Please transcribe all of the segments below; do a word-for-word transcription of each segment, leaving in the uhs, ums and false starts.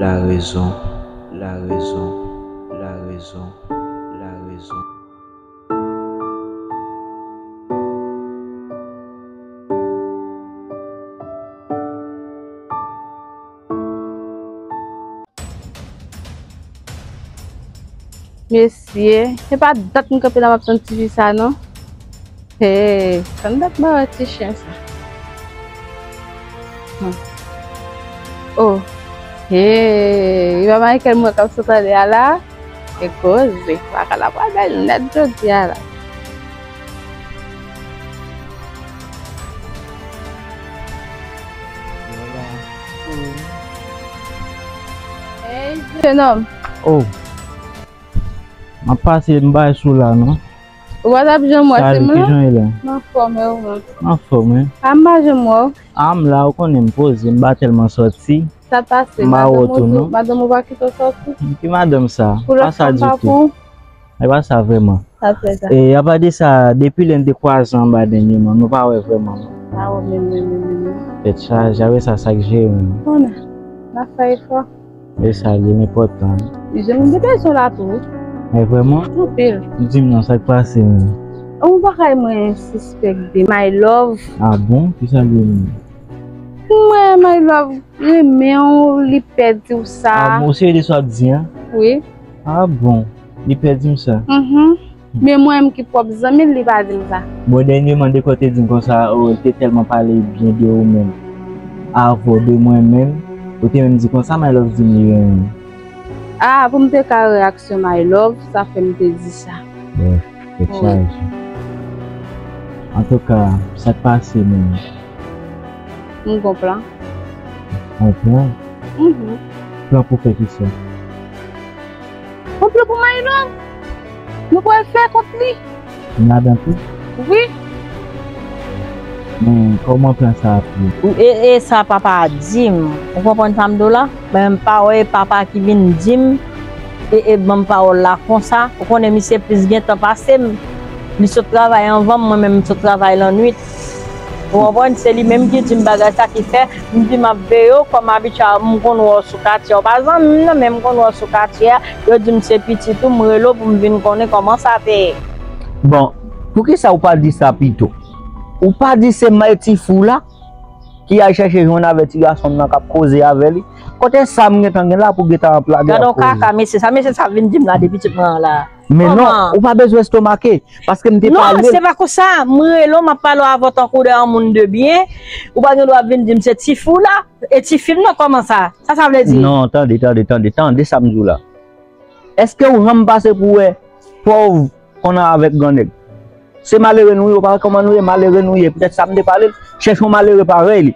La raison, la raison, la raison, la raison. Mesye, se pa dat m kanpe la m ap tann ti fi sa non. Hey, tann dat m pa wè ti chen sa. Hmm. Oh, hey, e pa Michael m wè k ap sot anlè a la? E koze, lakay la pral bèl nèt jodi a la. Hey, jenòm. Oh. M ap pase, m bay sou la non. Ou pa t ap janm wè se Salut, mwen? Kijan e la? M anfòm, e ou menm? M anfòm, wi. A m pa janm wè w. A m la, ou konnen m poze, m pa tèlman sòti. Sa pase, M pa wè w tou, non. Madanm ou pa kite w sòti? Ki madanm sa? Pou Pa lòt sa fanm pa ditou. pou ou? E pa sa vrèman. Sa fè sa. E apa de sa, depi lè n te kwaze anba dènyèman, nou pa wè vrèman non. Pa wè menm, menm, menm, menm. Tèt chaje, apre sa, sa k jere menm. Konnen, n ap fè efò. E sa li enpòtan. Jan m te bezwen w la tou. Men vrèman, Anpil. Di m non, sa k pase menm? Yon bagay mwen sispèk de my love. Ah bon? Ki sa l ye menm? Mwen, my love renmen w, li pè di w sa. Ah bon, ou serye de sa w ap di an? Wi. Ah bon, li pè di m sa. Mhm. Men mwen menm ki pwòp zanmi l, li pa di m sa. Bon, dènyèman, de kò te di m konsa, oh, li te tèlman pale byen de ou menm. Avè w, de mwen menm, ou te menm di konsa, my love di m li renmen m. Ah, pou m te ka reaksyon my love, sa fè m te di sa. Bon, tèt Wi. Chaje. Antouka, sa k pase menm? M gon plan. Yon plan? Mhm. Plan pou fè kisa? Yon plan pou my love. Nou pral fè kont li. M ladan tou? Wi. Men kòman plan sa ap ye? E, e sa papa a di m. Ou konprann sa m di w la? Men m pa wè e papa ki vin di m e, e ban m pawòl la konsa. Ou konnen misye plis gen tan pase m. Li sot travay anvan m, mwen menm m sot travay lannwit. Ou konprann? Se li menm ki di m bagay sa ki fè m di m ap veye w kòm abitye a, m konn wè w sou katye a. Ou pa zanmi m non, men m konn wè w sou katye a. Yo di m se pitit ou, m rele w pou m vin konnen kòman sa te ye. Bon, poukisa ou pa di sa pito? Ou pa di se may ti fou la ki al chèche jwenn avè ti gason m nan k ap koze avè li? Kote sa m gentan gen la pou gentan ap lage Gade ap yon kaka, koze? Mesye sa, mesye sa vin di m la de pitit mwen an la. Men non, Kòman? Ou pa bezwen estomake. Paske m te Non, pale. Se pa konsa. M rele w, m ap pale w avè w tankou de yon moun de byen. Ou pa gen dwa vin di m se ti fi w la, e ti fi m nan, kòman sa? Sa sa vle di? Non, tande, tande, tande, tande sa m di w la. Èske ou janm pase pou wè pòv konn avèk gran nèg? Se malere nou ye, ou pa wè kòman nou ye, malere nou ye. Poutèt sa m te pale l, chèche yon malere parèy li.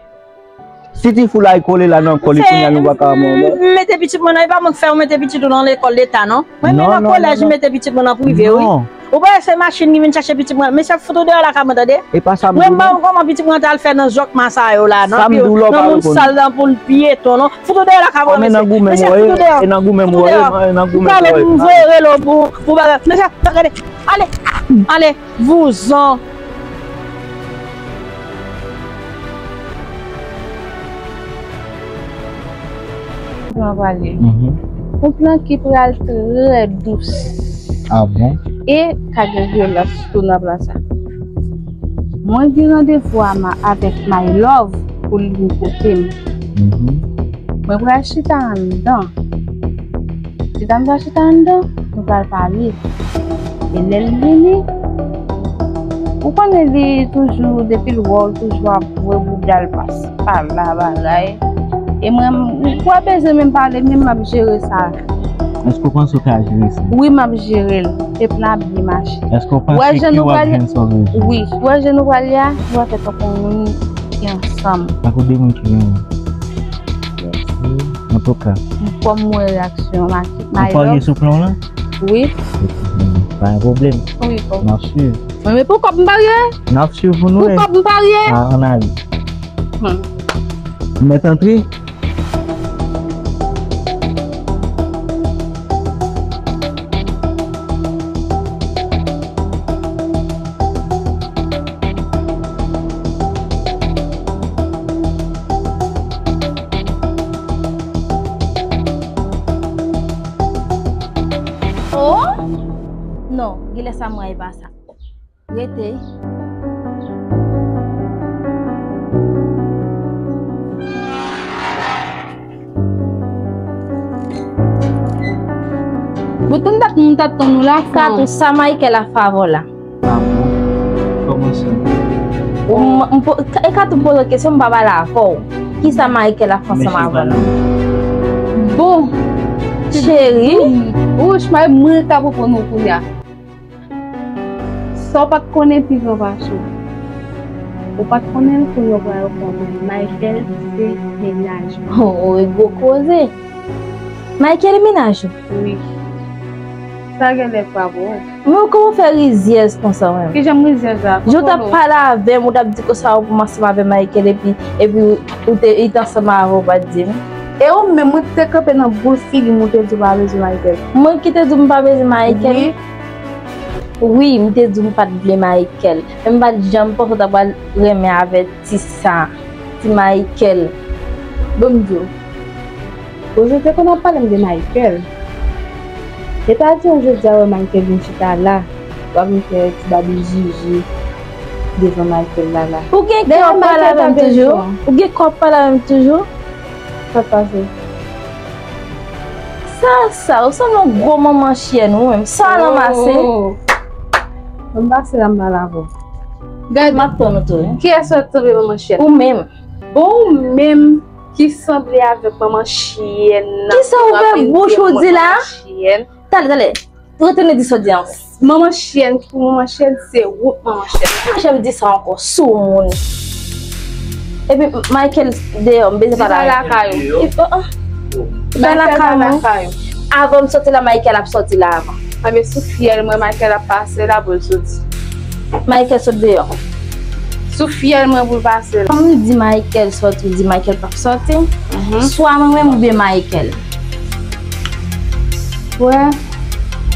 Si ti fou la kole la nan kò li, kounye a nou pa ka manje. M mete pitit mwen nan, e pa mwen k fè ou mete pitit ou nan lekòl leta non. Mwen men nan kolèj, m mete pitit mwen nan prive, wi. Ou pa wè se machin ki vin chache pitit mwen? Mesye, fout ou deyò lakay mwen, tande. E pa sa m Mwen di w pa non. Konn kòman pitit mwen t al fè nan zòkma sa yo la, nan Sa m di w la, ou pa moun reponn. Sal nan poul pyeton non. Fout ou deyò lakay mwen, Kòman nan mesye. goumen Mesye, mwen fout ou deyò. ye, nan goumen Fout ou mwen deyò. ye, nan goumen Pale, mwen m ye. voye rele w pou, pou bagay. Mesye, gade. Ale, ale, vouzan. Plan pral ye. Mhm. Yon plan ki pral trè dous. Ah bon? E ka gen vyolans tou nan plan sa. Mwen gen randevou a ma, avèk my love pou l vin kote m. Mhm. Mwen pral chita anndan. Chita m pral chita anndan, nou pral pale. E lè l vini, ou konnen li toujou, depi l wè w, l toujou ap voye bouda l pase pa la bagay. E mwen, m- ou pa bezwen menm pale, menm m ap jere sa. Èske ou panse ou ka jere sa? Wi, m ap jere l. E plan ap byen mache. Èske ou panse Wè jan ke nou w ap pral- jwenn sa w bezwen? Wi, wè jan nou pral ye a, nou pral fè tankou moun ki ansanm. Tankou de moun ki renmen. Antouka. Kòm mwen reaksyon, my Ou parye sou plan w lan? Wi. Pa gen pwoblèm. Wi, bon. N ap swiv. Mwen, men pou kòb m parye? N ap swiv pou nou. Pou kòb m parye? Ah, ann ale. Hmm. Mèt antre. Sa m wè e pa sa. Rete. Bouton dat moun t ap tann ou la, Kato, sa Michael ap fè avè w la? Ah bon? Kòman sa? M, m po-, e Kato poze w kesyon, m pa pale avè w. Kisa Michael ap fè ansanm avè w la? Bon, cheri. Wouch, mwen ka pwopoze w kounye a. Sa w pa t konnen pi gran pase w. Ou pa t konnen l, kounye a w pral konnen. Michael se mennaj mwen. Oh, gwo koze. Michael mennaj ou? Wi. Sa genlè pa bon. Men kòman w fè rizyèz konsa menm? Kijan m rizyèz la? Jan w t ap pale avè m, ou t ap di konsa ou pou m ansanm avè Michael epi, epi ou te, li t ansanm avè w, ou pa t di m. E ou menm, mwen te kanpe nan boul figi m, ou te di w pa bezwen Michael. Mwen ki te di w m pa bezwen Michael? Wi. Wi, m te di w m pa t vle Michael. Men m pa t janm panse w ta pral renmen avè ti sa, ti Michael. Bon, m di w, Rozo te konn ap pale m de Michael. E pa di w jodi a wè Michael vin chita la, w ap vin fè ti babijiji devan Michael la la. Ou gen kè w ap pale avè m toujou? Ou gen kè w ap pale avè m toujou? Sa k pase? Sa, sa, ou sanble yon gwo manman chyèn ou menm. Sa w ranmase? Oh. Bon, m pase la, m pale avè w. Gad, m ap tann ou tou, wi. Kiyès ou sanble manman chyèn? Ou menm. Bon, ou menm ki sanble avèk manman chyèn nan. Kisa ou fè bouch ou di la? Tale, tale. Retounen di sa w di ankò. Manman chyèn ki pou manman chyèn, se ou k manman chyèn. Pa janm di sa ankò, soumoun. Epi Michael deyò, m bezwen pale avè l. Li pa lakay ou. Li pa, ah. Li pa lakay mwen. Avan m soti la, Michael ap soti la avan. Anben, sou fyèl mwen, Michael ap pase la pou l soti. Michael sot deyò. Sou fyèl mwen pou l pase la. Kòm ou di Michael soti, ou di Michael p ap soti. Mhm. Swa mwen menm oubyen Michael. Wè,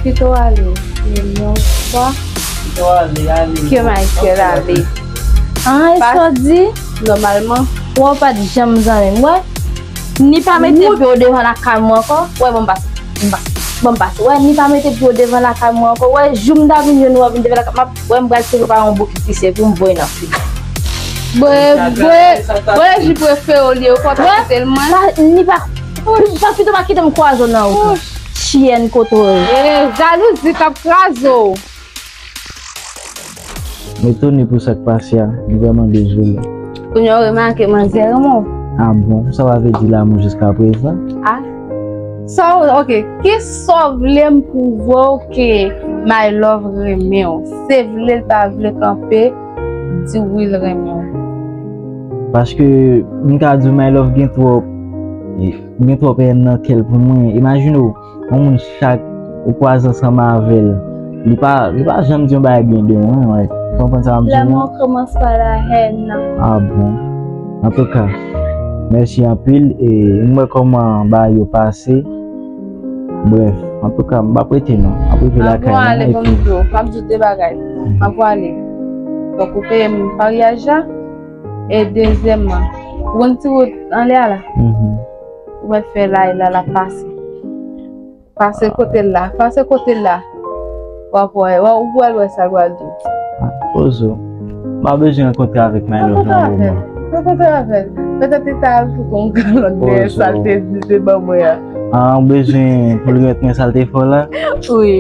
pito ale. Men yon fwa. Pito ale, ale. Ke Michael ale. Ah, e sa w di? Nòmalman. Wè, w pa t janm zanmi m. Wè, ni pa mete pye w devan lakay mwen ankò. Wè, bon, m pase. M pase. Bon, m pase. Wè, ni pa mete pye w devan lakay mwen ankò. Wè, jou m ta vin jwenn ou, w ap vin devan lakay mwen. Wè, m pral te prepare yon bouke fisyè pou m voye nan figi. Bwè, bwè, bwè, ji prefere w li, ou konn kote l mwen. Pa, ni pa, pa pito pa kite m kwaze w nan wout la. Chyèn kote w ye. E, jalouzi k ap kraze w. M etone pou sa k pase a, m vrèman dezole. Kounye a w remake manzè renmen w. Ah bon, sa w ave di lanmou jiskaprezan? Ah. Sa w, ok, kisa w vle m pwouve w ke my love renmen w? Se vle l pa vle kanpe, di wi l renmen w. Paske m ka di w my love gen twòp, gen twòp èn nan kè l pou mwen. Imajine w, yon moun chak ou kwaze ansanm avè l, li pa, li pa janm di yon bagay byen de mwen, wè. Ou konprann sa m ap di w? L'amour commence par la haine. Ah bon? Antouka, mèsi anpil, e m wè kòman bagay yo pase. Brèf, antouka, m p ap rete non. M ap rive lakay mwen. Ah bon, ale, ban m di w, m ap di w de bagay. M ap ale. Fòk ou peye m paryaj la. E dezyèmman, ou konn ti wout anlè a la? Mhm. Ou mèt fè la, e la, l ap pase. Pase kote l la, pase kote l la. W ap wè, w ap, ou pral wè sa l pral di w. Ah, Rozo, m pa bezwen rankontre avèk my love nan yon moman. Rankontre avè l. Petèt li ta al fout yon kalòt dèyè sa l te di, te ban mwen an. Ah, ou bezwen pou l remèt mwen sa l te fè w la? Wi.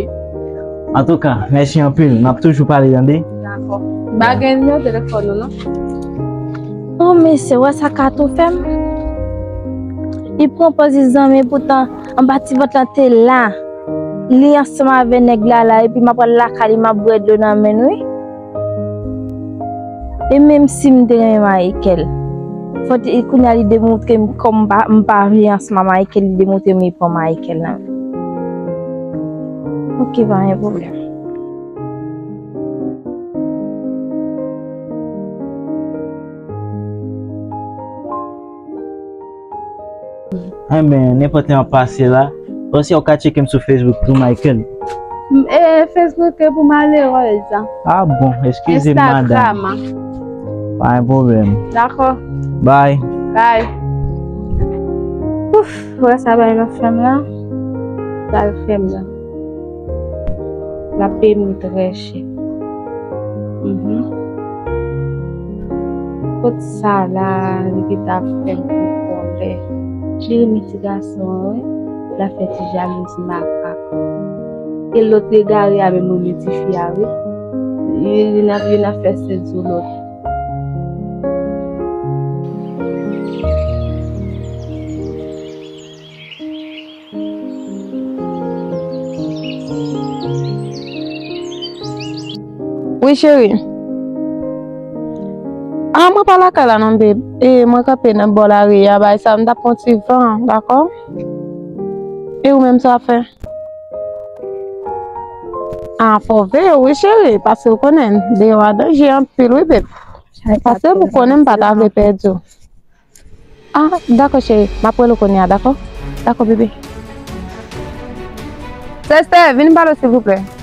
Antouka, mèsi anpil. N ap toujou pale, tande? Dakò. M pa gen nimewo telefòn ou non. Oh, mesye, wè sa Kato fè m? Li pran pòz li zanmi, poutan anba ti vant lan te la. Li ansanm avè nèg la la, epi m ap al lakay li, m ap bwè dlo nan men l, wi. E menm si m te renmen Michael, fò te, kounye a li demontre m kòm m pa, m pa vle ansanm a Michael, li demontre m li pran Michael nan men. Ok, pa gen pwoblèm. Enben, nenpòt lè m ap pase la, oswa w ka tcheke m sou Facebook tou, Michael. M, e, Facebook e pou malerèz. Ah bon, eskize m, madanm. Instagram. Pa gen pwoblèm. Dakò. Bye. Bye. Ouf, wè sa bay lòt fè m la. Sa l fè m la. L ap peye m trè chè. Mhm. Kot sa la, li gentan ap fè m pou kòlè. Li renmen ti gason an, wi. L ap fè ti jalouzi makak. E lòt egare a menm renmen ti fi a, wi. Youn ap, youn ap fè sèt sou lòt. Wi, cheri. Ah, mwen pa lakay la non, babe. E mwen kanpe nan bò lari a, bay sa, m t ap pran ti van, dakò? E ou menm, sa w ap fè? Ah, fò w veye w, wi, cheri, paske w konnen, deyò a danje anpil, wi, babe. Paske ou konnen m pa ta vle pèdi w. Ah, dakò, cheri. M ap rele w kounye a, dakò? Dakò, bebe. Sèstè, vin pale w, silvouplè.